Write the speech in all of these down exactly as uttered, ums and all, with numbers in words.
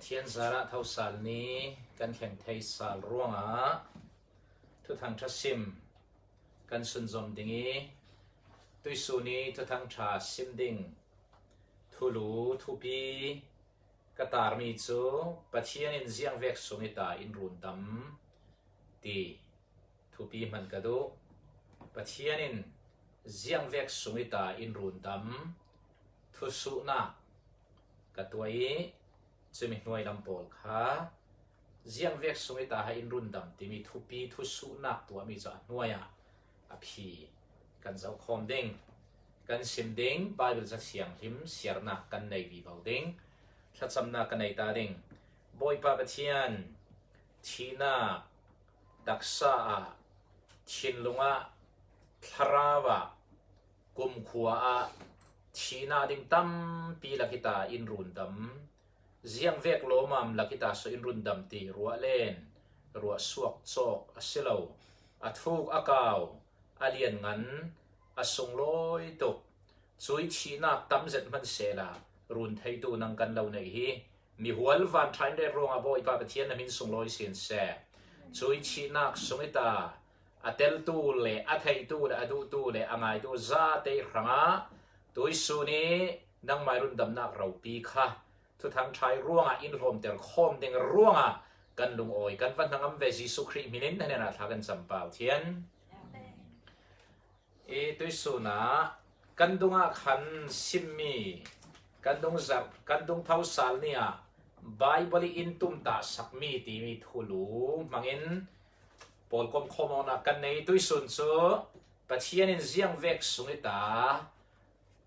Thianzara thosal ni kan thleng thei sal ruangah Thuthang ṭha sim kan sunzom ding i, tuisun i Thuthang ṭha sim ding thulu thupi ka tarmi cu Pathian in ziangvek sung i ta in rundam ti thupi hman ka duh. Pathian in ziangvek sung i ta in rundam thusuhnak ka tuah i, cumi hnuai lam pawl kha ziangvek sung i ta ha in rundam timi thupi thusuhnak tuahmi cu a hnuai ah a phi kan zoh khawm ding, kan sim ding, Baibal Ca Thianghlim siarnak kan nei vivo ding, thlacamnak kan nei ta ding. Bawipa Pathian, thihnak taksa ah, thinlung ah, thlarau ah, kumkhua ah thihnak ding tampi lak i ta in rundam, ziangvek lawmam lak i ta so in rundam ti ruah len, ruah suak cawk a si lo, a thuk a kau, a lianngan, a sunglawi tuk, cui thihnak tam zet hman sehla run theitu nang kan lo neih hi. Mihual vanṭha in ret ruangah Bawipa Pathian na hmin sunglawi sin seh. Cui thihnak sung i ta a teltu le a theitu le a duhtu le a ngaitu zate hrangah tuisun i nangmai rundamnak ropi kha Thuthang ṭha i ruangah in hlawmter khawm ding ruangah kan lungawi kan va hnangam ve. Jesuh Khrih hmin in na hnenah thla kan cam, Pathian. I tuisun ah kan dungah khan simmi, kan dung zarh, kan dung thosal ni ah Baibal i in tumtah sakmi timi thulu hmangin pawlkom khawm awknak kan nei. Tuisun cu Pathian in ziangvek sung i ta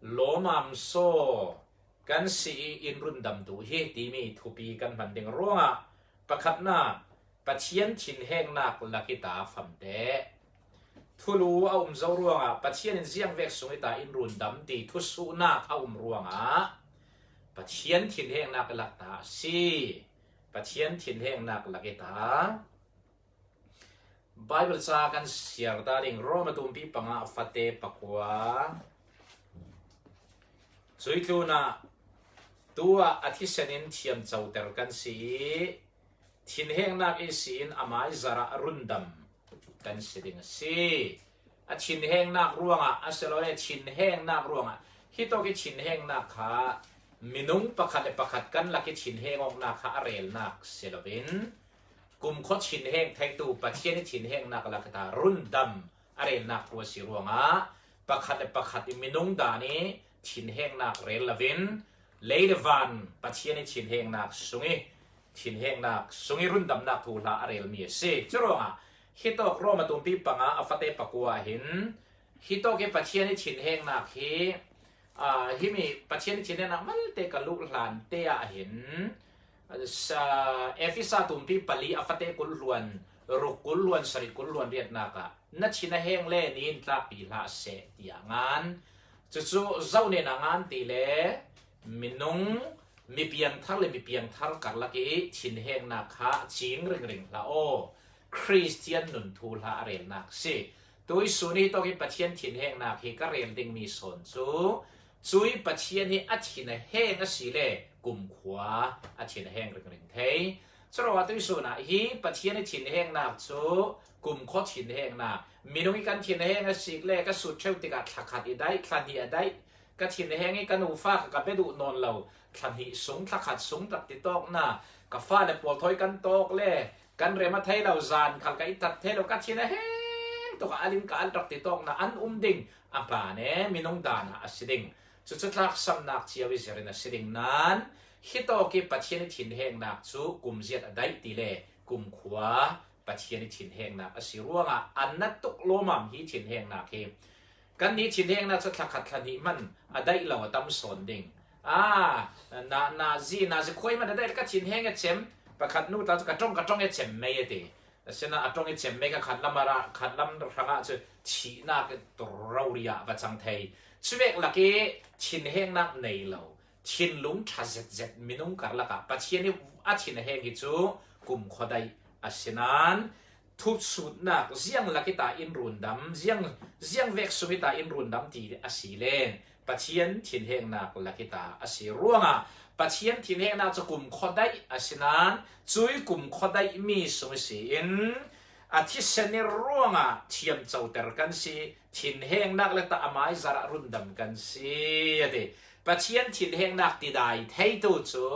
lawmam saw kan si i in rundam duh hi timi thupi kan hman ding ruangah, pakhatnak, Pathian thinhengnak lak i ta famte thulu a um zo ruangah Pathian in ziangvek sung i ta in rundam ti thusuhnak a um ruangah Pathian thinhengnak lak ta a si. Pathian thinhengnak lak i ta. Baibal ca kan siar ta ding, Rom a tumpi panga a fate pakua. Cui tlunah tu ah a thisen in thiamcoter kan si i, thinhengnak ihsi in amai zarah rundam kan si ding a si. A thinhengnak ruangah a si lo le, thinhengnak ruangah, hitawk i thinhengnak kha minung pakhat le pakhat kan lak i thinheng awknak kha a relnak si loin, kumkhua thinheng theitu Pathian i thinhengnak lak i ta rundam a relnak thu a si ruangah, pakhat le pakhat i minung dan i thinhengnak rel loin, lei le van Pathian i thinhengnak sung i, thinhengnak sung i rundamnak thuhla a relmi a si. Curuangah hitawk Rom a tumpi panga a fate pakua ah hin, hitawk i Pathian i thinhengnak hi, aa, himi Pathian i thinhengnak malte ka luh hlan te ah hin, sa-, Efesa tumpi pali a fate kul hluan ruk, kul hluan sarih, kul hluan riatnak ah, na thin a heng le ni in tlakpi hlah seh, tiah ngan. Cucu zo nen a ngan ti le, minung, mi piangthar le mi piangthar karlak i thinhengnak kha cing ringring hlah aw. Khristian nun thuhla a relnak si. Tuisun i hitawk i Pathian thinhengnak hi ka rel dingmi sawn cu, cui Pathian hi a thin a heng a si le kumkhua a thin a heng ringring thei. Curuangah tuisun ah hi Pathian i thinhengnak cu kumkhua thinhengnak, minung i kan thin a heng a sik le ka sut ṭheu tikah thla khat i daih, thla hnih a daih, ka thin a heng i ka nufa kha ka bia duh nawn lo, thla hnih sung, thla khat sung rak ti tawkna, ka fale pawl thawi kan tawk le kan rem a thei lo, zan khal ka i tat thei lo, ka thin a heng tuk ah a lin ka al rak ti tawkna an um ding, a hmaan e minung dan ah a si ding. Cucu tlaksamnak cio i zir in a si ding. Nain hitawk i Pathian i thinhengnak cu kumziat a daih ti le kumkhua Pathian i thinhengnak a si ruangah a na tuk lawmam hi thinhengnak hi. Kannih thinhengnak cu thla khat thla hnih hman a daih lo a tam sawn ding. Aa, na, nazi, nazi khuai hman a daih le ka thinheng a cem, pakhat nu ta cu ka ṭong, ka ṭong a cem mei a ti. Asinain a ṭong i cem mei kha khatlam a ra, khatlam hrangah cu thihnak rori ah va cang thei. Cuvek lak i thinhengnak nei lo, thinlung ṭha zetzet minung karlak ah Pathian i a thin a heng hi cu kumkhua daih a si nain, thutsutnak ziang lak i ta in rundam, ziang, ziang vek sung i ta in rundam ti a si len Pathian thinhengnak lak i ta a si ruangah Pathian thinhengnak cu kumkhua daih a si nain, cui kumkhua daih mi sung si in a thisen i ruangah thiamcoter kan si, thinhengnak le tah amai zarah rundam kan si a ti. Pathian thinhengnak tidai theitu cu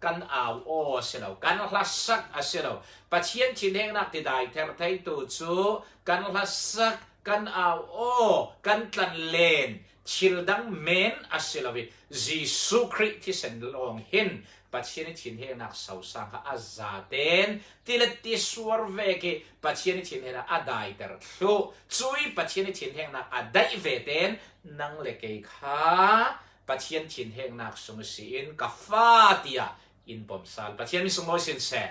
kan au aw a si lo, kan hlasak a si lo. Pathian thinhengnak tidai ther theitu cu kan hlasak, kan au aw, kan tlanlen, thil dang men a si lo i Jesuh Khrih thisen lawng hin Pathian i thinhengnak sosang kha a zaten tilet ti suar vek i Pathian i thinhengnak a daiter thluh. Cui Pathian i thinhengnak a daih veten nang le kei kha Pathian thinhengnak sung si in ka fa tiah in pom sal. Pathian mi sunglawi sin seh.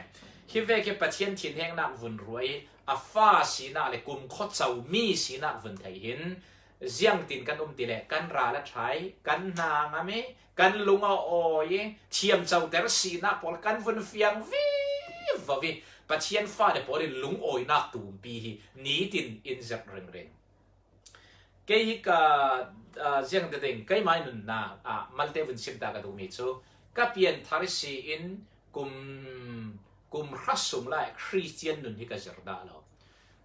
Hi vek i Pathian thinhengnak vun ruah i a fa sinak le kumkhua co mi sinak vun theih hin ziangtin kan um ti le kan ral a ṭhai, kan hna a ngam i kan lung a awi i thiamcoter sinak pawl kan vun fiang vivo i Pathian fate pawl in lungawinak tumpi hi nitin in zirh ringring. Kei hi ka, aa, ziang te ding, keimah i nunnak ah malte vun sim ta ka duhmi cu ka pianthar i si in kum, kum hra sung lai Khristian nun hi ka zir dah lo.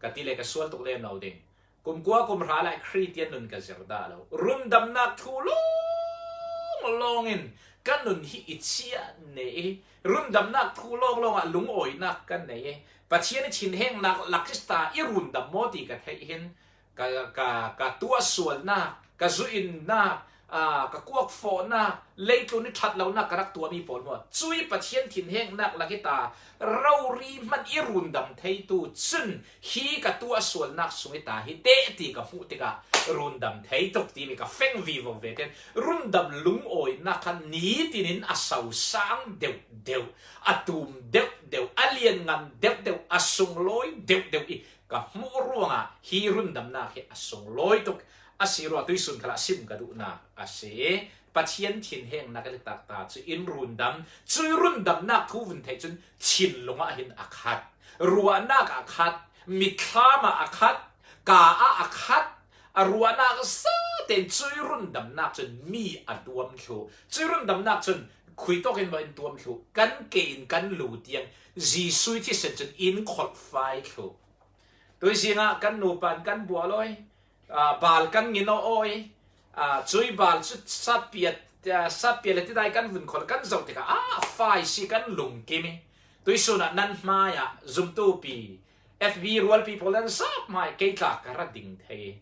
Ka ti le ka sual tuk lem lo ding. Kum kua kum hra lai Khristian nun ka zir dah lo. Rundamnak thu lawng lawng in ka nun hi i chiah nei i rundamnak thu lawng lawng ah lungawinak kan nei i Pathian i thinhengnak lak i ta i rundam maw ti ka theih hin ka, ka, ka tuahsualnak, ka zuinnak, aa, ka kuakfawhnak, leitlun i ṭhat lonak ka rak tuahmi pawl maw? Cui Pathian thinhengnak lak i ta rori hman i rundam theitu cun hi ka tuahsualnak sung i ta hi teh ti ka hmuh tikah rundam thei tuk timi ka feng vivo ve ten rundam lungawinak khan nitin in a sosang deuh deuh, a tum deuh deuh, a lianngan deuh deuh, a sunglawi deuh deuh i ka hmuh ruangah hi rundamnak hi a sunglawi tuk a si ruah tuihsun khalah sim ka duhnak a si. Pathian thinhengnak i taktak cu in rundam, cui rundamnak thu vun theih cun thinlung ah hin a khat, ruahnak ah a khat, mitthlam ah a khat, ka ah a khat, a ruahnak zaten cui rundamnak cun mi a tuam thluh. Cui rundamnak cun khuitawk in maw in tuam thluh, kan ke in kan lu tiang Jesuh thisen cun in kholhfai thluh. Tuizing ah kan nupa in kan bual awi, aa, bal kan ngin awi, aa, cui bal cu satpiat, aa, satpiat le tidai kan vun kholh kan zoh tikah a fai si kan lungkim i tuihsun ah nan hmai ah zumtupi F B rualpi pawl nan zap hmai kei tla ka ra ding thei.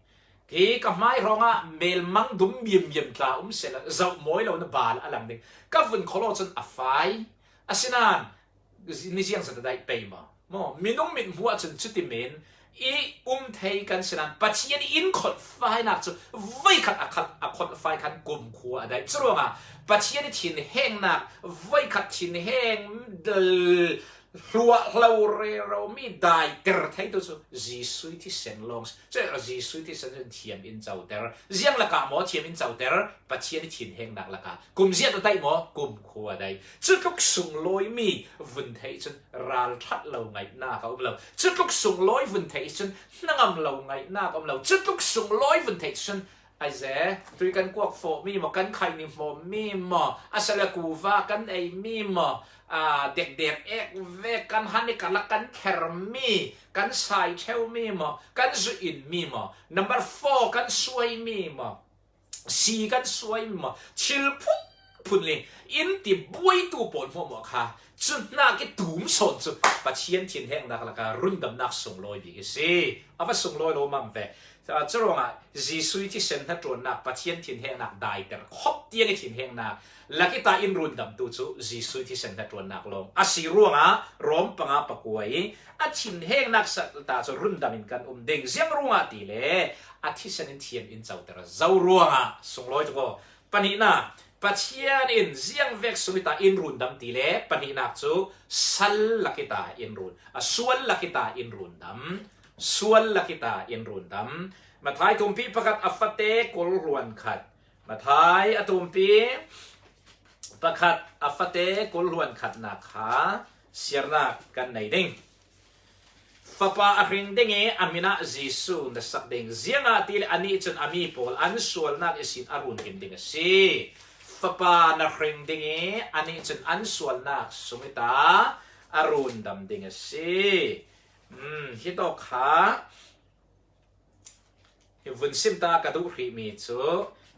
Hi ka hmai hrawngah melmang dum miammiam tla um sehla zoh mawi lo na bal a lang ding. Ka vun kholh aw cun a fai. Asinain ni ziang zat a daih pei maw? Maw, minung mit hmuh ah cun cuti men i um thei kan si nain Pathian in kholhfainak cu voikhat a khat a kholhfai khan kumkhua a daih. Curuangah Pathian i thinhengnak voikhat thinheng hluahhlo reromi daiter theitu cu Jesuh thisen lawng si. Cuih Jesuh thisen cun thiam in coter. Ziang lakah maw thiam in coter? Pathian i thinhengnak lakah. Kum ziat a daih maw? Kumkhua a daih. Cutluk sunglawimi vun theih cun ralṭhat lo ngaihnak a um lo. Cutluk sunglawi vun theih cun hnangam lo ngaihnak a um lo. Cutluk sunglawi vun theih cun aize, tui kan kuak fawhmi maw, kan khaini hmawmmi maw, a sale kuva kan eimi maw, aa, dekdek ek vek kan han i kalak kan khermi, kan sai ṭheumi maw, kan zuinmi maw, number four kan suaimi maw, si kan suaimi maw, thil phunphun le in ti buaitu pawl hmuahhmuah kha cunhnak i tum sawn cu Pathian thinhengnak lakah rundamnak sunglawi bik i si. A va sunglawi lo mam ve. Curuangah Jesuh i thisen hnaṭuannak, Pathian thinhengnak daiter khop tiang i thinhengnak lak i ta in rundamtu cu Jesuh i thisen hnaṭuannak lawng a si ruangah Rom panga pakua i a thinhengnak sa ta cu rundam in kan um ding. Ziang ruangah ti le a thisen in thiam in coter zo ruangah sunglawi tuk aw. Pahnihnak, Pathian in ziang vek sung i ta in rundam ti le pahnihnak cu sal lak i ta in run, a sual lak i ta in rundam, sual lak i ta in rundam. Matthai tumpi pakhat a fate kul hluan khat. Matthai a tumpi pakhat a fate kul hluan khatnak kha siarnak kan nei ding. Fapa a hring ding i a min ah Jesuh na sak ding. Ziangahtile anih cun a mi pawl an sualnak ihsin a run kim ding a si. Fapa na hring ding i, anih cun an sualnak sung i ta a rundam ding a si. Hmm, hi tawk kha hi vun sim ta ka duh hrihmi cu,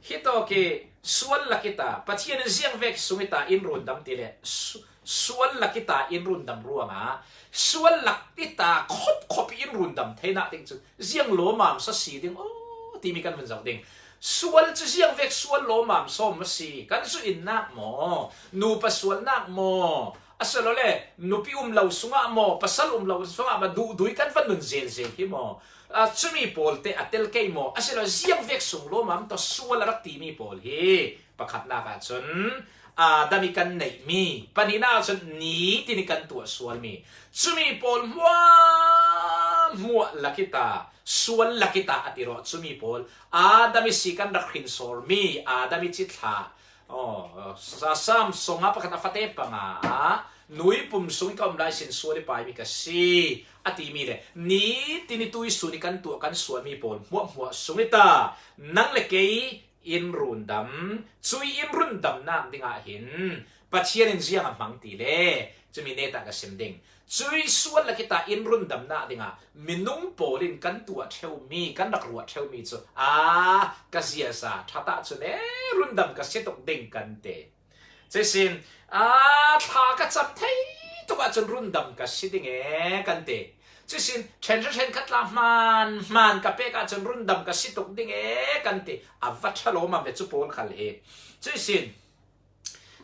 hi tawk i sual lak i ta, Pathian in ziangvek sung i ta in rundam ti le su-, sual lak i ta in rundam ruangah sual lak i ta khop khop i in rundam theinak ding cu ziang lawmam sa si ding aw timi kan vun zoh ding. Sual cu ziangvek sual lawmam sawm a si, kan zu innak maw, nupa sualnak maw, asilole nupi um lo sungah maw, pasal um lo sungah maw, duhdui kan van nun zelzel hi maw? Ah, cumi pawl te a tel kei maw? Asilole ziangvek sung lawmam tawh sual a rak timi pawl hi pakhatnak ah cun Adam i kan neihmi, pahnihnak ah cun nitin i kan tuah sualmi, cumi pawl hmuahhmuah lak i ta, sual lak i ta a ti rawh. Cumi pawl Adam i si kan rak hrinsawrmi, Adam i cithlah, aw, sa-, Sam sawmnga pakhat a fate panga ah, nui pum sung i ka um lai sin sual i paimi ka si a timi le nitin i tuisun i kan tuah kan sualmi pawl hmuahhmuah sung i ta, nang le kei in rundam, cui in rundamnak dingah hin Pathian in ziang a hmang ti le, cumi netah ka sim ding. Cui sual lak i ta in rundamnak dingah minung pawl in kan tuah ṭheumi, kan rak ruah ṭheumi cu, aa, ka ziaza ṭhat ahcun e, rundam ka si tuk ding kan ti. Cuisin, aa, thla ka cam thei tuk ahcun rundam ka si ding e, kan ti. Cuisin, ṭhenṭha ṭhenkhat tla hmaan hmaan ka pek ahcun rundam ka si tuk ding e, kan ti. A va ṭha lawmam ve cu pawl khal hi. Cuisin,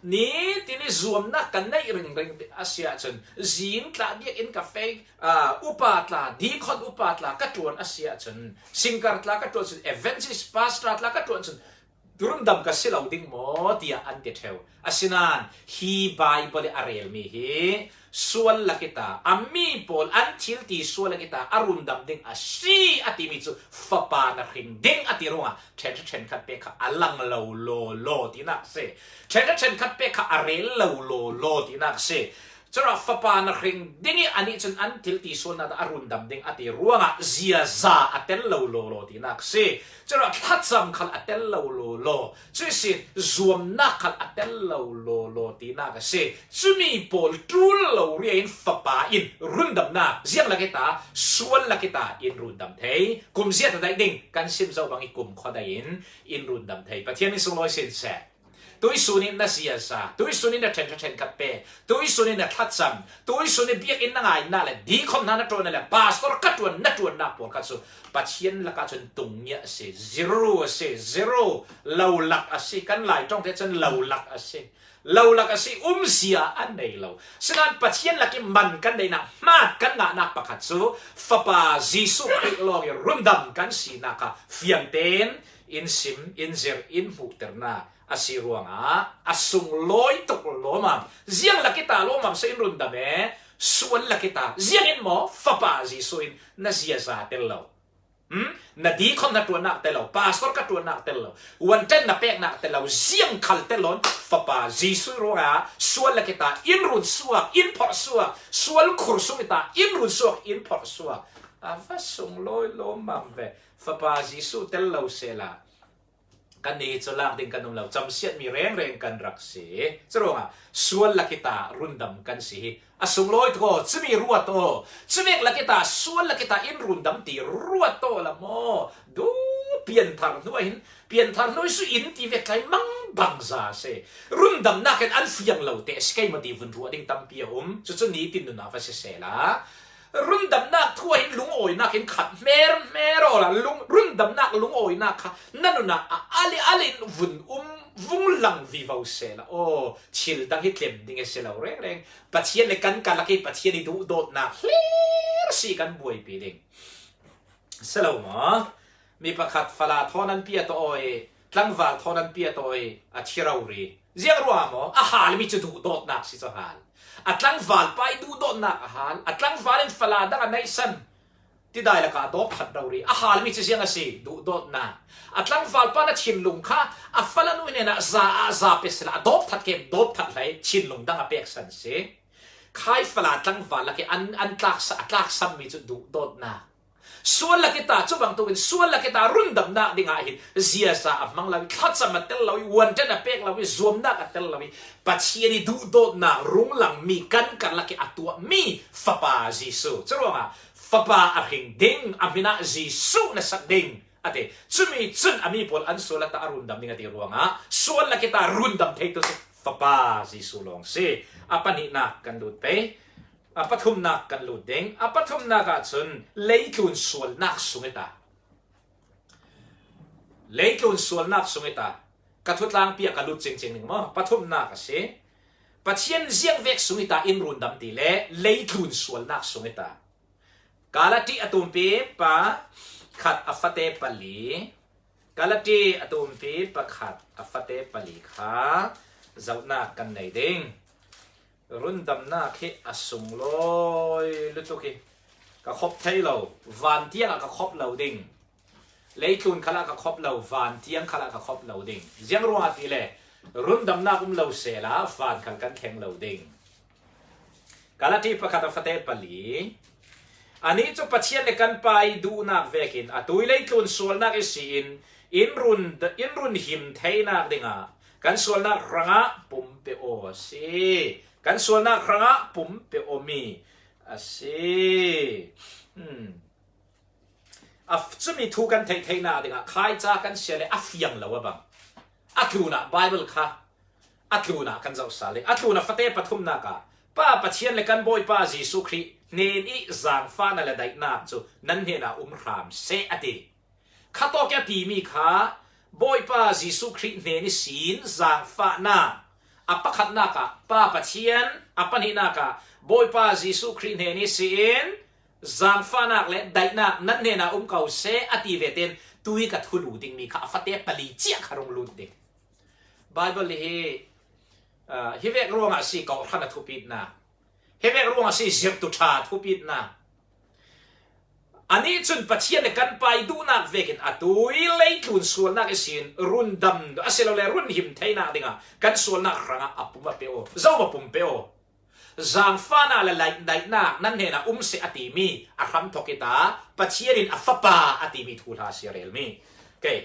nitin i zuamnak kan neih ringring a si ahcun, zing tla biakinn ka fei, aa, upa tla, deacon upa tla ka ṭuan a si ahcun, singer tla ka ṭuan cun, evangelist pastor tla ka ṭuan cun, rundam ka si lo ding maw tiah an ti ṭheu. Asinain hi Baibal i a relmi hi sual lak i ta, a mi pawl an thil ti sual lak i ta a rundam ding a si a timi cu fapa na hring ding a ti ruangah ṭhenṭha ṭhenkhat pek kha a lang lo lawlaw tinak a si. Ṭhenṭha ṭhenkhat pek kha a rel lo lawlaw tinak a si. Curuangah fapa na hring ding i anih cun an thil ti sualnak dah a rundam ding a ti ruangah ziaza a tel lo lawlaw tinak a si. Curuangah thlacam khal a tel lo lawlaw, cuisin zuamnak khal a tel lo lawlaw tinak a si. Cumi pawl ṭul lo riai in fapa in rundamnak ziang lak i ta, sual lak i ta in rundam thei. Kum ziat a daih ding kan sim zo bang i kum khuadai in in rundam thei. Pathian in sunglawi sin seh. Tuisun in na ziaza, tuisun in na ṭhenṭha ṭhenkhat pe, tuisun in na thlacam, tuisun in biakinn na ngainak le deacon hna na ṭuannak le pastor ka ṭuan na ṭuannak pawl kha cu Pathian lakah cun tungngiah a si, zero a si, zero, lo lak a si, kan Lai ṭong te cun lo lak a si. Lo lak a si, umzia a nei lo. Sinain Pathian lak i man kan neihnak, hmat kan ngahnak pakhat cu Fapa Jesuh Khrih lawng i rundam kan sinak kha fiang tein in sim, in zir, in hmuhternak a si ruangah a sunglawi tuk lawmam, ziang lak i ta lawmam sa in rundam e, sual lak i ta, ziang in maw Fapa Jesuh in na ziaza tel lo. Hmm? Na deacon na ṭuannak tel lo, pastor ka ṭuannak tel lo, wanten na peknak tel lo, ziang khal tel lo, Fapa Jesuh ruangah sual lak i ta, in run suak, in phorh suak, sual khur sung i ta, in run suak, in phorh suak. A va sunglawi lawmam ve, Fapa Jesuh tel lo sehla. Kan nih cu lak ding kan um lo, camsiatmi rengreng kan rak si. Curuangah sual lak i ta rundam kan si hi a sunglawi tuk aw, cumi ruat aw. Cuvek lak i ta, sual lak i ta in rundam ti ruat aw la maw? Du pianthar hnu ah hin, pianthar hnu i su in ti vek tlai mang bangza si. Rundamnak in an fiang lo te a si, keimah ti vun ruah ding tampi a um. Cucu nitin nun ah va sisehla, rundamnak thu ah hin lungawinak in khat hmer hmer aw la, lung, rundamnak lungawinak kha na nun ah a ali ali in vun um, vung lang vivo sehla aw, thil dang hi tlem ding a si lo rengreng. Pathian le kan ka lak i Pathian i duhdawtnak hlir si kan buaipi ding. Si lo maw? Mi pakhat fala thawn an piat aw i, tlangval thawn an piat aw i, a thi rori. Ziang ruah maw? A halmi cu duhdawtnak si cu hal. A tlangval pa i duhdawtnak a hal. A tlangval in fala dang a neihsan. Tidai lakah a dawp that rori. A halmi cu ziang a si, duhdawtnak. A tlangval pa na thinlung kha a fala nu hnenah za ah za pe sila, a dawp that kem, dawp that hlei, thinlung dang a peksan si. Khai fala tlangval lak i an, an tlaksa, a tlaksammi cu duhdawtnak. Sual lak i ta, cubang tukin sual lak i ta, rundamnak dingah hin ziaza a hmang lo i, thlacam a tel lo i, wanten a pek lo i, zuamnak a tel lo i, Pathian i duhdawtnak rung langmi kan karlak i a tuahmi Fapa Jesuh. Curuangah Fapa a hring ding, a hminah Jesuh na sak ding a ti. Cumi cun a mi pawl an sual a ta a rundam ding a ti ruangah sual lak i ta rundam theitu cu Fapa Jesuh lawng si. A pahnihnak kan lut pei. A pathumnak kan lut ding. A pathumnak ah cun leitlun sualnak sung i ta. Leitlun sualnak sung i ta. Ka thutlangpi ah ka lut cingcing ding maw? Pathumnak a si. Pathian ziangvek sung i ta in rundam ti le leitlun sualnak sung i ta. Galati a tumpi pakhat a fate pali. Galati a tumpi pakhat a fate pali kha zohnak kan nei ding. Rundamnak hi a sunglawi lutuk hi. Ka khop thei lo. Van tiangah ka khop lo ding. Leitlun khalah ka khop lo, van tiang khalah ka khop lo ding. Ziang ruangah ti le rundamnak um lo sehla van khal kan thleng lo ding. Galati pakhat a fate pali. Anih cu Pathian le kan Pa i duhnak vekin a tui leitlun sualnak i si in, in run, in run him theinak dingah kan sualnak hrangah pum pe aw a si. Kan sualnak hrangah pum pe awmi a si. Hmm. A f-, cumi thu kan theih theihnak dingah khaica kan sia le a fiang lo a bang. A tlunah Bible kha a tlunah kan zohsal ding. A tlunah fate pathumnak ah Pa Pathian le kan Bawipa Jesuh Khrih hnen i zaangfahnak le daihnak cu nan hnenah um hram seh a ti. Khatawk i a timi kha Bawipa Jesuh Khrih hnen ihsin zaangfahnak, a pakhatnak ah Pa Pathian, a pahnihnak ah Bawipa Jesuh Khrih hnen ihsin zaangfahnak le daihnak nan hnenah um ko seh a ti ve tein tui ka thulu dingmi kha a fate pali ciah kha rung lut ding. Bible hi, ah, hi vek ruangah a si, kawhhran a thupitnak. Hi vek ruangah a si, zirhtu ṭha thupitnak. Anih cun Pathian le kan Pa i duhnak vekin a tui leitlun sualnak ihsin rundam a si lo le run him theinak dingah kan sualnak hrangah a pum a pe aw. Zo a pum pe aw. Zaangfahnak le lai-, daihnak nan hnenah um seh a timi a hramthawk i ta, Pathian in a Fapa a timi thuhla a si a relmi. Kei,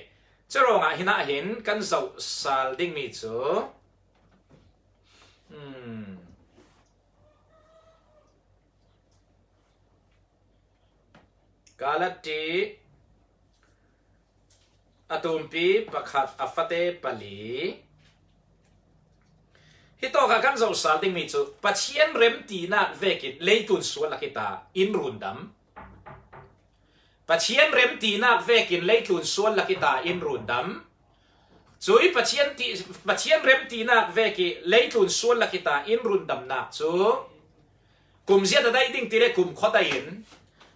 curuangah hinah hin kan zohsal dingmi cu, hmm, Galati a tumpi pakhat a fate pali. Hitawk ah kan zohsal dingmi cu Pathian remtinak vekin leitlun sual a kita in rundam. Pathian remtinak vekin leitlun sual a kita in rundam. Cui Pathian ti, Pathian remtinak vek i leitlun sual a kita in rundamnak cu kum ziat a daih ding ti le kum khuadaih in,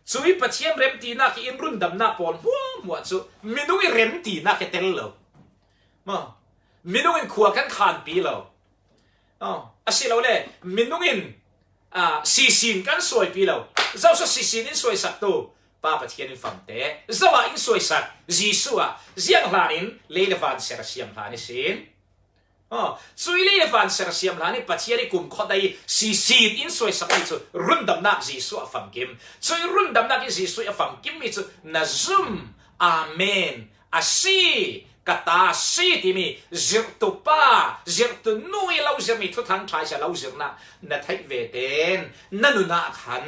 cui Pathian remtinak i in rundamnak pawl hmuahhmuah cu minung i remtinak i tel lo. Maw? Minung in khua kan khanpi lo. Aw, asilole, minung in, ah, sisin kan suaipi lo. Zoso sisin in suaisak tu? Pa Pathian in famte. Zo ah in suaisak? Jesuh ah. Ziang hlan in? Lei le van ser a siam hlan ihsin. Aw, cui lei le van ser a siam hlan i Pathian i kumkhua dai sisin in suaisak mi cu rundamnak Jesuh a famkim. Cui rundamnak i Jesuh a famkim mi cu na zum. Amen. A si, ka ta si timi zirhtu pa, zirhtu nu i lo zirmi thuthang ṭha i si a lo zirnak na theih ve tein na nun ah khan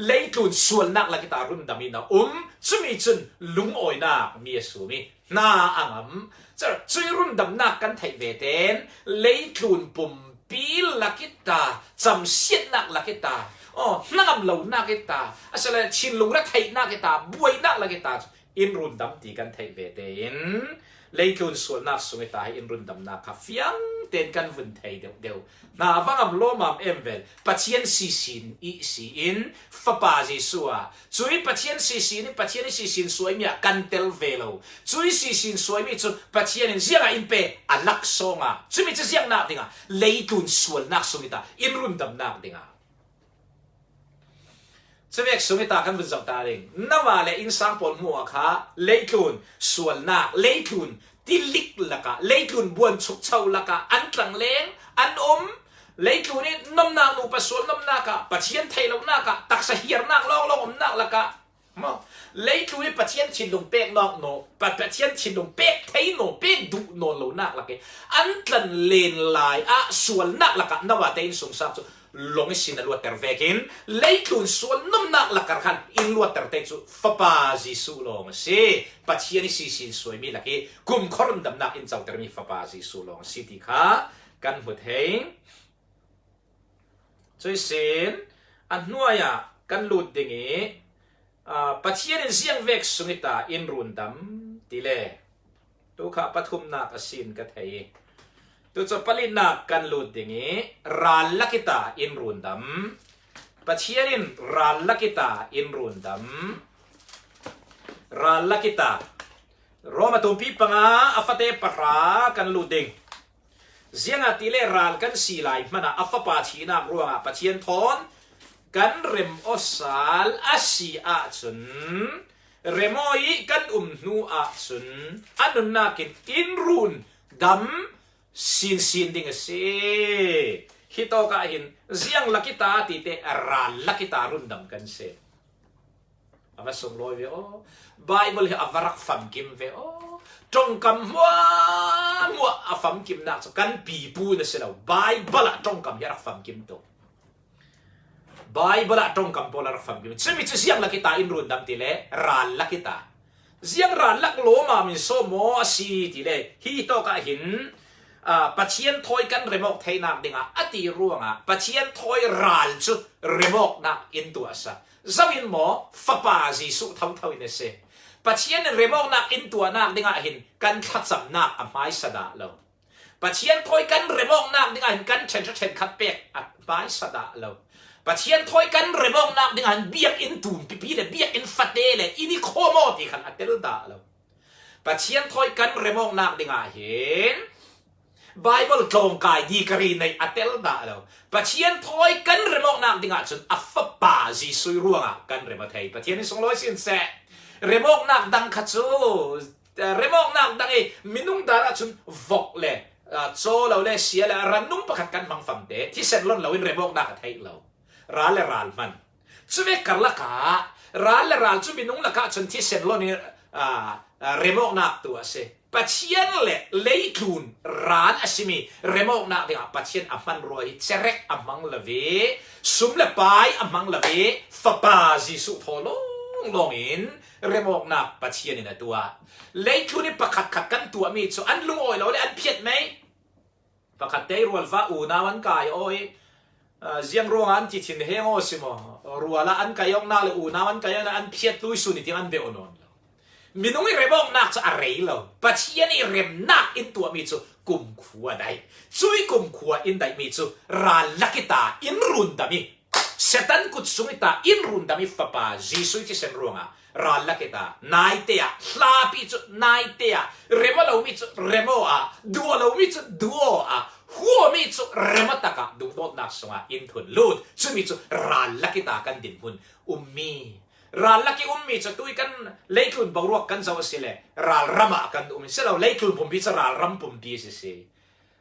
leitlun sualnak lakita rundam i na um, cumi cun lungawinak mi a sum i hna a ngam. Cu, cui rundamnak kan theih ve tein leitlun pumpi lakita, camsiatnak lakita, aw, hnangam lonak ita, a si le thinlung retheihnak ita, buainak lakita in rundam ti kan theih ve tein leitlun sualnak sung ita hi in rundamnak kha fiang tein kan vun thei deuh deuh. Hna va ngam lawmam em vel, Pathian sisin i si in Fapa Jesuh ah, cui Pathian sisin i Pathian i sisin suaimi ah kan tel ve lo. Cui sisin suaimi cu Pathian in ziangah in pe a laksawng ah, cumi cu ziangnak dingah leitlun sualnak sung ita in rundamnak dingah. Cuvek sung ita kan vun zoh ta ding. Noah le innsang pawl hmuh ah kha leitlun sualnak, leitlun tilik lakah, leitlun buanchukcho lakah an tlangleng, an um. Leitlun i nomnak nupa sual nomnak ah, Pathian theih lonak ah, taksa hiarnak lawnglawng umnak lakah Maw, leitlun hi Pathian thinlung pek nawk naw, Pa- Pathian thinlung pek thei naw, pek duh nawn lo nak lak hi. An tlan len lai ah sual nak lakah Noah te innsungsap cu lawng ihsin a luatter vekin leitlun sual nuam nak lakah khan in luatter te cu Fapa Jesuh lawng a si. Pathian i sisin suaimi lak hi kumkhua rundamnak in cotermi Fapa Jesuh lawng a si ti kha kan hmu thei. Cuihsin a hnuai ah kan lut ding i, aa, Pathian in ziang vek sung i ta in rundam ti le, tu kha pathumnak a sin ka thei i, tu cu palinak kan lut ding i, ral lak i ta in rundam. Pathian in ral lak i ta in rundam. Ral lak i ta. Roma tumpi panga a fate pahra kan lut ding. Ziangahtile ral kan si lai hmanah a Fapa thihnak ruangah Pathian thawn kan rem awsal a si ahcun, rem aw i kan um hnu ahcun a nunnak in in run dam sinsin ding a si. Hi tawkah hin ziang lak i ta ti te, ral lak i ta rundam kan si. A va sunglawi ve aw. Bible hi a va rak famkim ve aw. Ṭongkam hmuahhmuah a famkimnak cu kan pipu na si lo. Bible ah ṭongkam hi a rak famkim tuk. Bible ah ṭongkam pawl a rak famkim. Cumi cu ziang lak i ta in rundam ti le ral lak i ta. Ziang ral lak lawmam in sawm maw a si ti le hi tawkah hin, aa, Pathian thawi kan remawk theinak dingah a ti ruangah Pathian thawi ral cu remawknak in tuahsa. Zo in maw, Fapa Jesuh thotho in a si. Pathian in remawknak in tuahnak dingah hin kan thlacamnak a hmaisa dah lo. Pathian thawi kan remawknak dingah hin kan ṭhenṭha ṭhenkhat pek a hmaisa dah lo. Pathian thawi kan remawknak dingah hin biakinn tumpipi le biakinn fate le in i khawm aw ti khan a tel dah lo. Pathian thawi kan remawknak dingah hin Bible tlawngkai dikari nei a tel dah lo. Pathian thawi kan remawknak dingah cun a Fapa Jesuh ruangah kan rem aw thei. Pathian in sunglawi sin seh. Remawknak dang kha cu, remawknak dang i minung dan ahcun vok le, aa, caw lo le sia le rannung pakhat kan hmang famte thisen lon loin remawknak a theih lo. Ral le ral hman. Cuvek karlak ah ral le ral cu minung lakah cun thisen lon i, aa, aa, remawknak tu a si. Pathian le leitlun ral a simi remawknak dingah Pathian a hmanrua hi cerek a hmang lo ve, sum le pai a hmang lo ve, Fapa Jesuh thaw lawnglawng in remawknak Pathian in a tuah. Leitlun i pakhatkhat kan tuahmi cu an lungawi lo le an phiat mei. Pakhat te i rualva unau an kai aw i, aa, ziang ruangah an ti thin heng aw si maw? Rualah an kai awknak le unau an kai awknak an phiat tui sun i tiang an beh aw nawn lo. Minung i remawknak cu a rei lo. Pathian i remnak in tuahmi cu kumkhua daih. Cui kumkhua in daihmi cu ral lak i ta in rundam i Satan kut sung i ta in rundam i Fapa Jesuh thisen ruangah ral lak i ta, naite ah hlapi cu naite ah rem aw lomi cu rem aw ah, duh aw lomi cu duh aw ah, huami cu rem aw takah duhdawtnak sungah in thun lut. Cumi cu ral lak i ta kan dinhmun ummi, ral lak i ummi cu tui kan leitlun boruak kan zoh a si le ralram ah kan um i si lo, leitlun pumpi cu ralram pumpi a si si.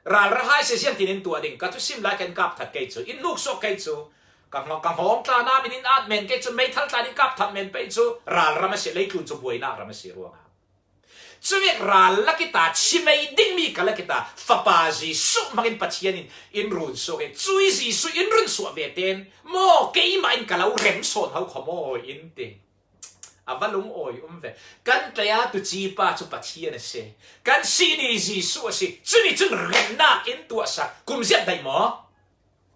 Ralra hai si ziangtin in tuah ding, ka thusim lai kan kap that kei cu, in hnuk suak kei cu, ka hngawng, ka hngawng tla nam in in at men kei cu, meithal tla in kap that men pei cu, ralram a si, leitlun cu buainak ram a si ruangah. Cuvek ral lak i ta chimei dingmi ka lak i ta, Fapa Jesuh hmangin Pathian in in run suak i, cui Jesuh in run suah ve ten, maw keimah in ka lo rem sawn ho kho maw in ti. A va lungawi um ve. Kan taya tuci pa cu Pathian a si. Kan sihni Jesuh a si. Cumi cun remnak in tuahsa. Kum ziat daih maw?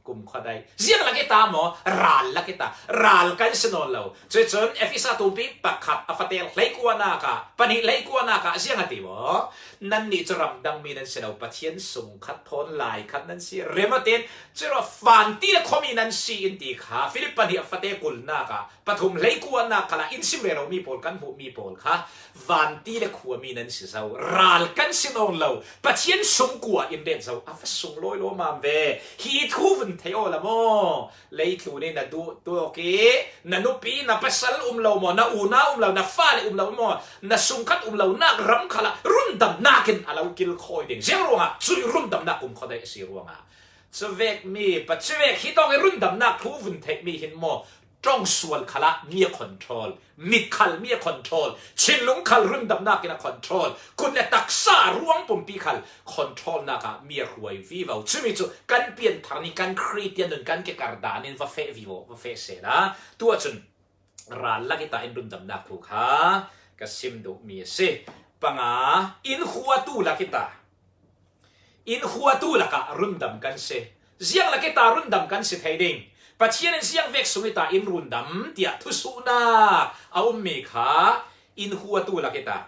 Kum khuadaih. Ziang lak i ta maw? Ral lak i ta. Ral kan si nawn lo. Cuticun Efesa tumpi pakhat a fatel hleikuanak ah, pahnih hleikuanak ah ziang a ti maw? Nannih cu ramdangmi nan si lo, Pathian sungkhat thawn laikhat nan si. Rem aw ten, curuah vanti le khuami nan si in ti kha Filip pahnih a fate kulnak ah, pathum hleikuanak khalah in sim rero mi pawl kan hmuh mi pawl kha vanti le khuami nan si zo, ral kan si nawn lo, Pathian sungkua in ret zo, a va sunglawi lawmam ve. Hi thu vun thei aw la maw? Leitlun i na duh tuak i na nupi, na pasal um lo maw? Na unau um lo, na fale um lo maw? Na sungkhat um lo nak ram khalah rundamnak in a lo kilkhawi ding. Ziang ruangah cui rundamnak kumkhua daih a si ruangah. Cuvek mi, pa cuvek hi tawk i rundamnak thu vun theihmi hin maw? ṭawng sual khalah mi a control, mit khal mi a control, thinlung khal rundamnak in a control, kut le taksa ruang pumpi khal controlnak ah mi a hruai vivo. Cumi cu kan pianthar nih kan Khristian nun kan kekar dan in va feh vivo, va feh sehla. Tu ahcun ral lak ita in rundamnak thu kha ka sim duhmi a si. Panga, in huatu lak ita, in huatu lakah rundam kan si. Ziang lak ita rundam kan si thei ding? Pathian in ziang vek sung ita in rundam tiah thusuhnak a ummi kha in huatu lak ita.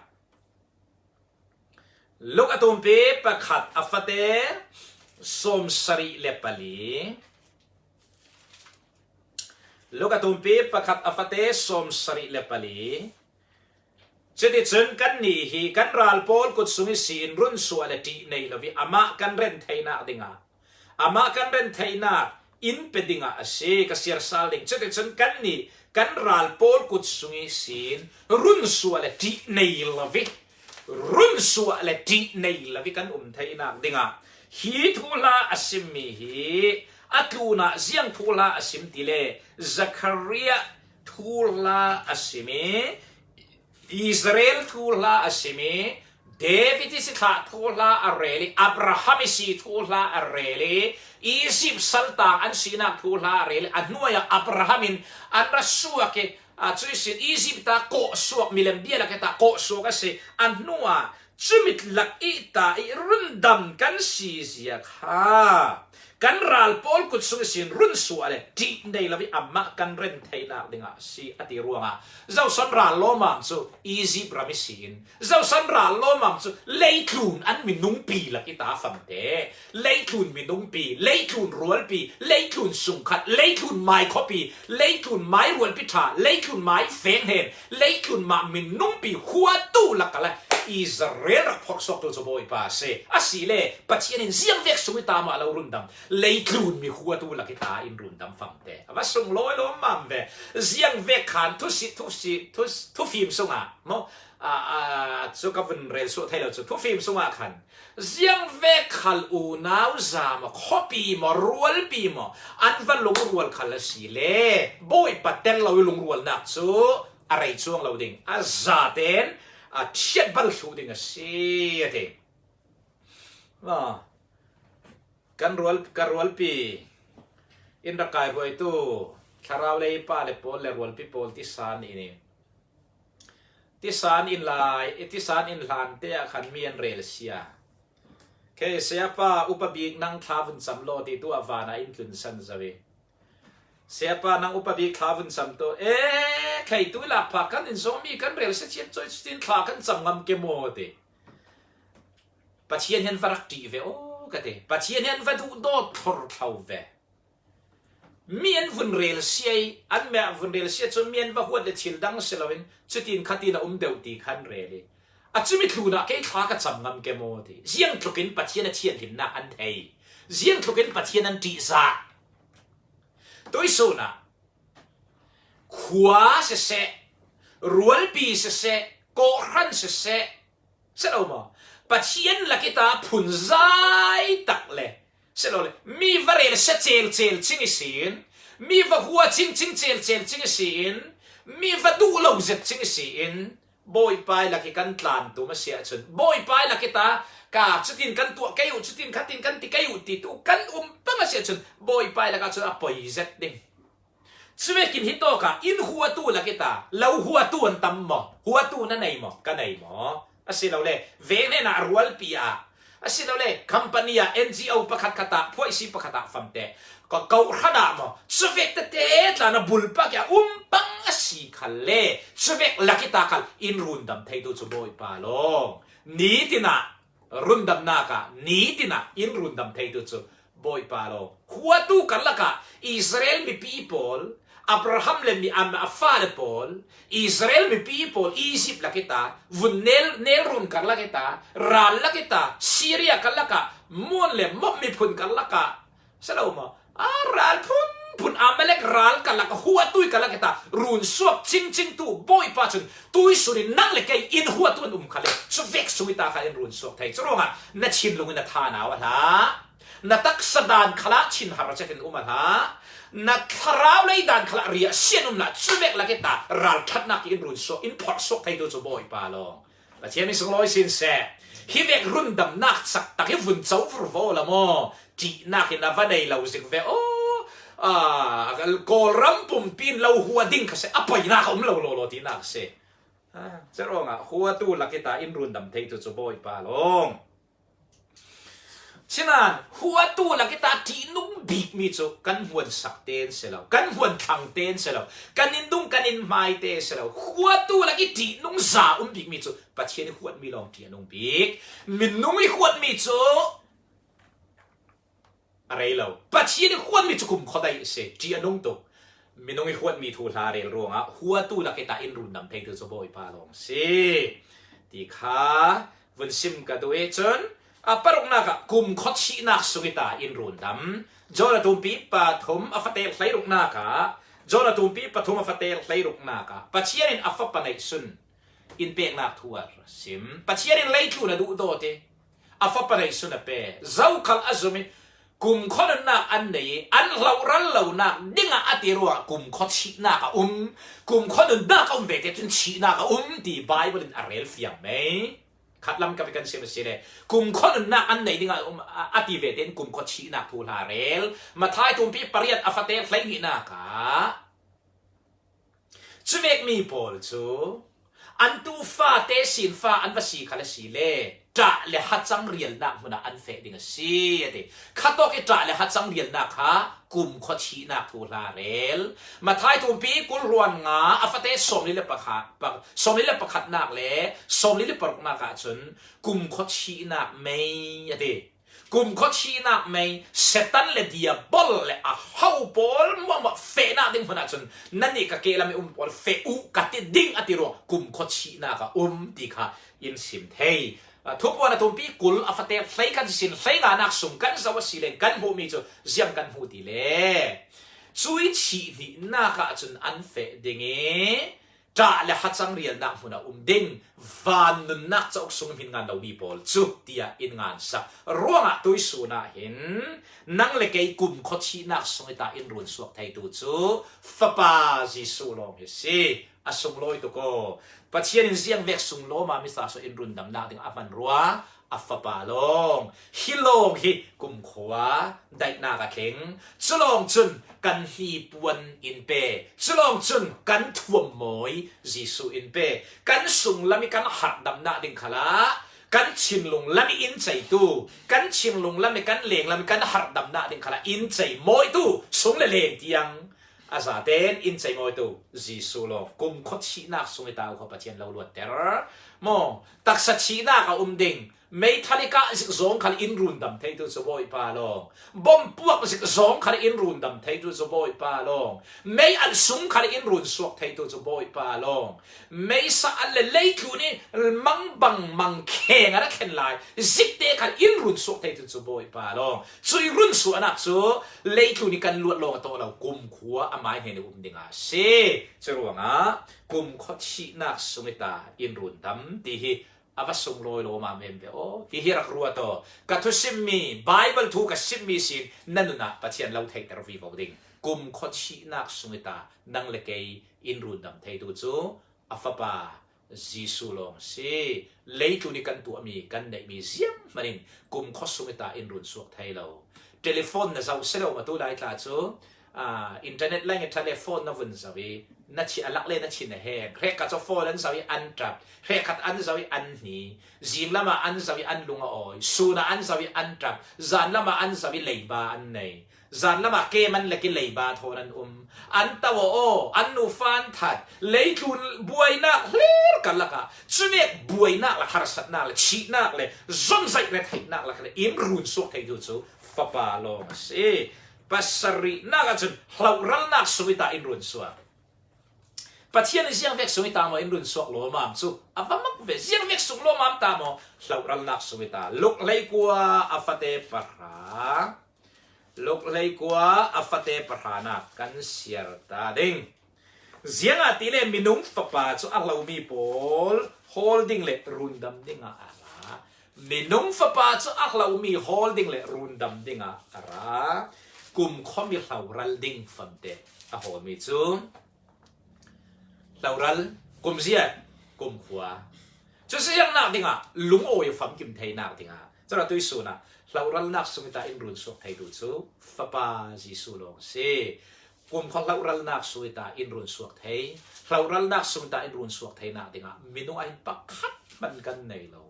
Luk a tumpi pakhat a fate sawmsarih le pali. Luk a tumpi pakhat a fate sawmsarih le pali. Cuticun kannih hi kan ral pawl kut sung ihsin runsuah le ṭih nei lo ih amah kan ren theinak dingah, amah kan ren theinak in pe dingah a si, ka siar sal ding. Cuticun kannih kan ral pawl kut sung ihsin runsuah le ṭih nei lo ih, runsuah le ṭih nei lo ih kan um theinak dingah hi thuhla a simmi hi a tlunah ziang thuhla a sim ti le Zechariah thuhla a sim ih, Israel thuhla a sim ih, David ih si thlah thuhla a rel ih, Abraham ih si thuhla a rel ih, Egypt saltang an sinak thuhla a rel ih, a hnuai ah Abraham in an ra suak ih, aa, cuih sin Egypt ah kawhsuak, milem bia lak ih ta kawhsuak a si. A hnuah cumi lak ih ta ih rundam kan si zia kha kan ral pawl kut sung ihsin runsuah le ṭih nei lo ih amah kan ren theinak dingah a si, a ti ruangah Zoson ral lawmam cu Egypt ram ihsin, Zoson ral lawmam cu leitlun an minungpi lak ih ta famte, leitlun minungpi, leitlun rualpi, leitlun sungkhat, leitlun maikhuapi, leitlun mai rualpi ṭha, leitlun mai venghnen, leitlun mah minungpi huatu lak ah le Israel rak phorhsuaktu cu Bawipa a si. A si le Pathian in ziang vek sung ih ta mah lo rundam, leitlun mi huatu lak ih ta in rundam famte a va sunglawi lawmmam ve. Ziang vek khan thusi, thusi, thu, thufim sungah maw, a, a, cu ka vun rel suah thei lo cu thufim sungah khan ziang vek khal unau za maw, khuapi maw, rualpi maw, an va lungrual khal a si le Bawipa tel lo ih lungrualnak cu a rei cuang lo ding, a zaten a ṭhiat bal thluh ding a si, a ti. Maw, kan rual, ka rualpi in rak kai hruaitu thlarau lei pa le pawl le rualpi pawl tisan in, tisan in lai, tisan in hlan te ah khan mi an rel sia. Kei, Sayapa, upa bik nang thla vun cam law ti tu ah van ah in tlunsan zo ih, Sayapa, nang upa bik thla vun cam tu, e, kei tu ih lak phak kan in zawmi kan rel sia thiam cuai, cutin thla kan cam ngam ke maw ti. Pathian hian va rak ṭih ve aw ka ti. Pathian hian va duhdawt thlorthlo ve. Mi an vun rel sia ih, an meh vun rel sia cun mi an va huat le thil dang si loin cutin khatin a um deuh ti khan rel ih, a cumi tlunah kei thla ka cam ngam ke maw ti. Ziangtlukin Pathian a thianhlimnak an thei, ziangtlukin Pathian an ṭihzah. Tuihsun ah khua siseh, rualpi siseh, kawhhran siseh, si lo maw? Pathian lak ih ta phunzai tak le, si lo le, mi va rel sia celcel cing ihsin, mi va hua cingcing celcel cing ihsin, mi va duh lo zet cing ihsin, Bawipa ih lak ih kan tlan tum a si ahcun, Bawipa ih lak ih ta ka cutin kan tuah kei uh, cutin khatin kan ti kei uh ti tu kan um pang a si ahcun, Bawipa ih lak ahcun a poi zet ding. Cuvekin hitawk ah in huatu lak ih ta, lo huatu an tam maw? Huatu na nei maw? Ka nei maw? Asilole, veng hnenah rualpi ah, asilole, company ah, N G O pakhat khat ah, phuaisi pakhat ah famte, ka kawhhran ah maw? Cuvek tete tla na bulpak ah um pang a si khalle, cuvek lak ih ta khal in rundam theitu cu Bawipa lawng. Nitin ah, rundamnak ah nitin ah in rundam theitu cu Bawipa lawng. Huatu karlak ah Israel mipi pawl, Abraham le mi, a, a fale pawl, Israel mipi pawl Egypt lak ih ta, vun nel, nelrun karlak ih ta, ral lak ih ta, Syria karlak ah Mon le Moab miphun karlak ah, si lo maw? A ral phunphun Amalek ral karlak ah, huatu ih karlak ih ta, runsuak cingcing tu Bawipa cun tuihsun in nang le kei in huatu an um khalle, cuvek sung ih ta kha in runsuak thei. Curuangah na thinlung in na thanau a hlah. Na taksa dan khalah thinhar ciakin um a hlah. Na thlarau lei dan khalah riahsian um hlah. Cuvek lakita ralthatnak in run suak, in phorh suak theitu cu Bawipa lawng. Pathian min sunglawi sin seh. Hi vek rundamnak caktak hi vun co vurvo la maw? Ṭihnak in a va nei lo zik ve aw. Ah, Kawlram pumpi in lo hua ding kha seh, a poinak a um lo lawlaw tinak a si. Ah, curuangah huatu lakita in rundam theitu cu Bawipa lawng. Sinan, huatu lakita ṭihnung bikmi cu kan hmuansak te an si lo, kan hmuanthlang te an si lo, kan in dung, kan in hmai te an si lo. Huatu lak i ṭihnung za um bikmi cu Pathian i huatmi lawng ṭihnung bik. Minung i huatmi cu a rei lo. Pathian i huatmi cu kumkhua dai a si, ṭihnung tuk. Minung i huatmi thuhla rel ruangah huatu lakita in rundam theitu cu Bawipa lawng a si ti kha vun sim ka duh i cun, a paruknak ah kumkhua thihnak sung i ta in rundam. Jonah tumpi pathum a fate hleiruknak ah, Jonah tumpi pathum a fate hleiruknak ah Pathian in a fapa neihsun in peknak thu a sim. Pathian in leitlun a duhdawt i a fapa neihsun a pe. Zokhal a zum i kumkhua nunnak an nei i an hloral lonak dingah a ti ruangah kumkhua thihnak a um. Kumkhua nunnak a um vete cun thihnak a um ti Baibal in a rel fiang mei. Khatlam kap i kan sim a si le kumkhua nunnak an nei dingah um, a, a ti vete in kumkhua thihnak thuhla rel. Matthai tumpi pariat a fate hleihnihnak ah cuvekmi pawl cu an tu fate sin fa an va si khal a si le ṭah le hacang rialnak hmun ah an feh ding a si, a ti. Khatawk i ṭah le hacang rialnak kha kumkhua thihnak thuhla rel. Matthai tumpi kul hluan nga a fate sawmli le pakhat, pa, sawmli le pakhatnak le sawmli le paruknak ah cun kumkhua thihnak mei, a ti. Kumkhua thihnak mei, Satan le Diabol le a ho pawl hmuahhmuah fehnak ding hmun ah cun nannih ka kehlam i um pawl feh uh ka ti ding a ti ruang kumkhua thihnak a um ti kha in sim thei. Aa, Thupuan a tumpi kul a fate hleikhat sin hleinganak sung kan zoh a si le kan hmuhmi cu ziang kan hmuh ti le. Cui thih hnihnak ah cun an feh ding i ṭah le hacang rialnak hmun a um ding, van nunnak cauk sung hmin ngan lomi pawl cu, tiah in ngansak. Ruangah tuisun ah hin nang le kei kumkhua thihnak sung i ta in run suak theitu cu Fapa Jesuh lawng hi si. A sunglawi tuk aw. Pathian in ziangvek sunglawma misa so in rundamnak ding a hman rua a Fapa lawng. Hi lawng hi kumkhua daihnak a tling. Culawng cun kan hnipuan in pe. Culawng cun kan thuammawi Jesuh in pe. Kan sunglam i kan harhdamnak ding khalah kan thinlung lam i in ceitu, kan thinlung lam i kan lenglam i kan harhdamnak ding khalah in cei mawitu sung le leng tiang a zaten in cei mawitu Jesuh lawng. Kumkhua thihnak sung i ta uh kha Pathian lo luatter maw? Taksa thihnak a um ding, meithal i kah zik zawng khal in rundam theitu cu Bawipa lawng. Bom puak zik zawng khal in rundam theitu cu Bawipa lawng. Mei alh sung khal in run suak theitu cu Bawipa lawng. Meisa alh le leitlun i mangbang mangkheng a ra thlen lai zikte khal in run suak theitu cu Bawipa lawng. Cui run suahnak cu leitlun i kan luat lawng a tawh lo, kumkhua amai hnen i um ding a si. Curuangah kumkhua thihnak sung i ta in rundam ti hi a va sunglawi lawmam em ve aw. Hihi rak ruat aw. Ka thusimmi, Baibal thu ka simmi sin na nun ah Pathian lo theihter vivo ding. Kumkhua thihnak sung i ta nang le kei in rundam theitu cu a Fapa Jesuh lawng a si. Leitlun i kan tuahmi, kan neihmi zianghman in kumkhua sung i ta in run suak thei lo. Telephone na zoh si lo maw tu lai tla cu, aa, internet leng i telephone na vun zoh i na thi a lak le na thin a heng. Hrekkhat cu phone an zoh i an ṭap. Hrekkhat an zoh i an hni. Zinglam ah an zoh i an lung a awi. Sun ah an zoh i an ṭap. Zanlam ah an zoh i leiba an nei. Zanlam ah ke man lek i leiba thawn an um. An to aw, an nufa an that. Leitlun buainak hlir kal lakah cuvek buainak le harsatnak le thihnak le zonzaih retheihnak lakah le in run suak theitu cu Fapa lawng a si. Pasarihnak ah cun hlohralnak sung i ta in run suak. Pathian in ziangvek sung i ta maw in run suak lawmam cu a va mak ve. Ziangvek sung lawmam ta maw, hlohralnak sung i ta. Luk hleikua a fate pahra. Luk hleikua a fate pahranak kan siar ta ding. Ziangahtile minung fapa cu a hlomi pawl hawl ding le rundam dingah a hla. Minung Fapa cu a hlomi hawl ding le rundam dingah a ra. Kumkhua mi hloral ding famte a hawlmi cu hloral, kumzia, kumkhua. Cu siangnak dingah lungawi famkim theinak dingah cun atu i sun ah hloralnak sung i ta in run suak theitu cu Fapa Jesuh lawng a si. Kumkhua hloralnak sung i ta in run suak thei, hloralnak sung i ta in run suak theinak dingah minung ah hin pakhat hman kan nei lo.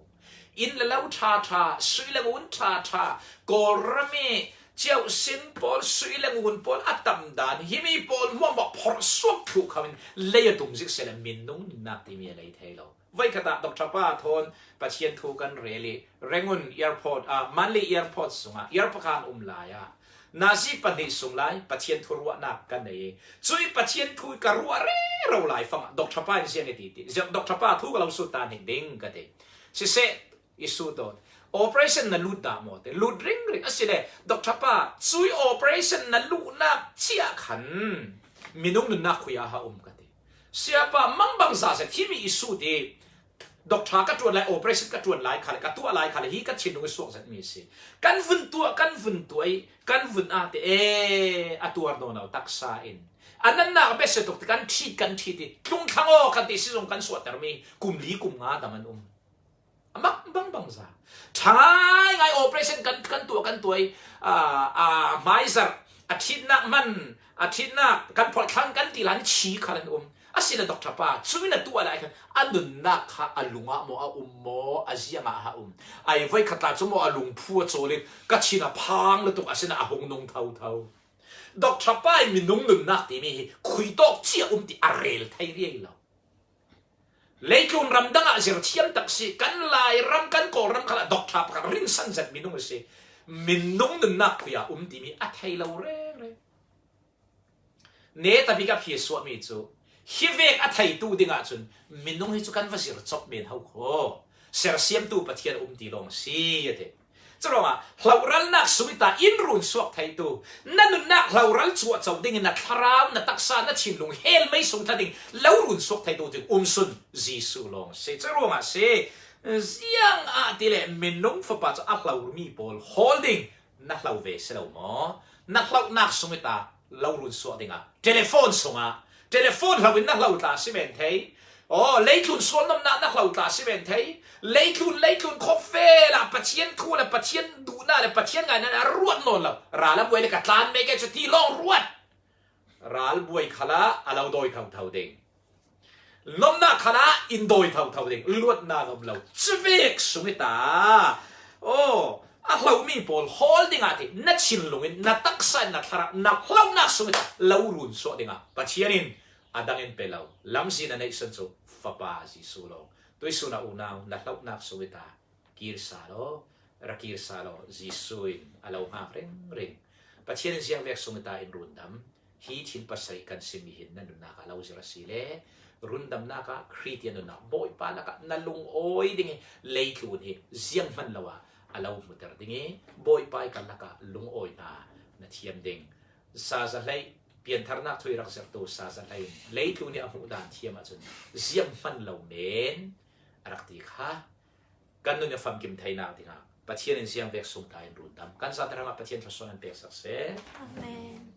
Inn le lo ṭha ṭha, sui le ngun ṭha ṭha, Kawlram i ciauh sin pawl, sui le ngun pawl a tam dan, himi pawl hmuahhmuah phorh suak thluh kho in lei a tum zik seh le minung nunnak timi a lei thei lo. Voikhat ah Doctor Pa thawn Pathian thu kan rel i Rangoon Airport, ah, Mandalay Airport sungah airport kan um lai ah nazi pahnih sung lai Pathian thu ruahnak kan nei i, cui Pathian thu ka ruah rero lai fangah Doctor Pa in ziang i ti ti, ziang Doctor Pa thu ka lo sut ta hnik ding ka ti. Siseh, i su tawn, operation na lut dah maw te, lut ringring a si le, Doctor Pa, cui operation na luhnak ciah khan minung nunnak khui ah ha um ka ti. Siapa, mangbangza se thimi i su ti. Doctor ka ṭuan lai, operation ka ṭuan lai khal, ka tuah lai khal, hi ka thinlung i suak zetmi a si. Kan vun tuah, kan vun tuah i, kan vun ah te, e, a tuar nawn lo taksa in. A nannak a bese tuk ti kan ṭhit, kan ṭhit i, tlung thlang aw kan ti si zong kan suahtermi kum li kum nga dam an um. A mak bangbangza. Ṭhangai ngai operation kan, kan tuah, kan tuah i, a, a, hmaizarh, a ṭhitnak man, a ṭhitnak kan phorh thlang kan ti lai, an chi khal an um. A si le Doctor Pa, cui na tuah lai khan a nunnak kha a lung ah maw a um maw, a ziang ah a um? Ai voikhat tla cu maw a lungphu a cawl in ka thin a phang lutuk a si na a hung nung thotho. Doctor Pa i minung nunnak timi hi khui tawk cia um ti a rel thei riai lo. Leitlun ram dang ah zir thiam tak si, kan Lairam, kan Kawlram khal ah Doctor pakhat rinsan zat minung a si. Minung nunnak khui ah um timi a thei lo rengreng. Neta bik a phi suahmi cu hi vek a theitu dingah cun minung hi cu kan va zir cop men ho kho. Sersiamtu Pathian a um ti lawng a si, a ti. Curuangah hloralnak sung i ta in run suak theitu, na nunnak hloral cuahco dingin na thlarau, na taksa, na thinlung hell mei sung thla ding lo run suak theitu cun um sun Jesuh lawng a si. Curuangah a si, ziang ah ti le minung fapa cu a hlormi pawl hawl ding na hlo ve si lo maw? Na hlohnak sung i ta lo run suak dingah telephone sungah, telephone hlo in na hlo tla si men thei. Aw, leitlun sualnawmnak na hlo tla si men thei. Leitlun, leitlun khawvel ah Pathian thu le Pathian duhnak le Pathian ngaihna a ruat nawn lo. Ral a buai le ka tlan me ke cu ti lawng ruat. Ral buai khalah a lo dawi thotho ding. Nomnak khalah in dawi thotho ding, luatnak a um lo. Cuvek sung i ta. Aw, a hlomi pawl hawl dingah ti, na thinlung in, na taksa in, na thlarau, na hlohnak sung i ta lo run suak dingah Pathian in a dang in pe lo. Lamzin a neihsun cu Fapa Jesuh lawng. Tuisun a unau, na hlohnak sung i ta kir sa law, ra kir sa law, Jesuh in a lo hngak ringring. Pathian in ziangvek sung i ta in rundam. Hi thil pasarih kan simmi hin na nunnak ah lo zir a si le, rundamnak ah Khristian nunnak Bawipa lakah na lungawi ding hi, leitlun hi zianghman lo ah a lo hmuter ding i, Bawipa i kal lakah lungawi hna na thiam ding. Sa zahlei, piantharnak thu i rak zirhtu sa zahlei in leitlun i a hmuh dan thiam ahcun zianghman lo men a rak ti kha. Kan nun i famkim theinak dingah Pathian in ziangvek sung ta in rundam. Kan zate hrangah Pathian thluasuah nan peksak seh. Amen.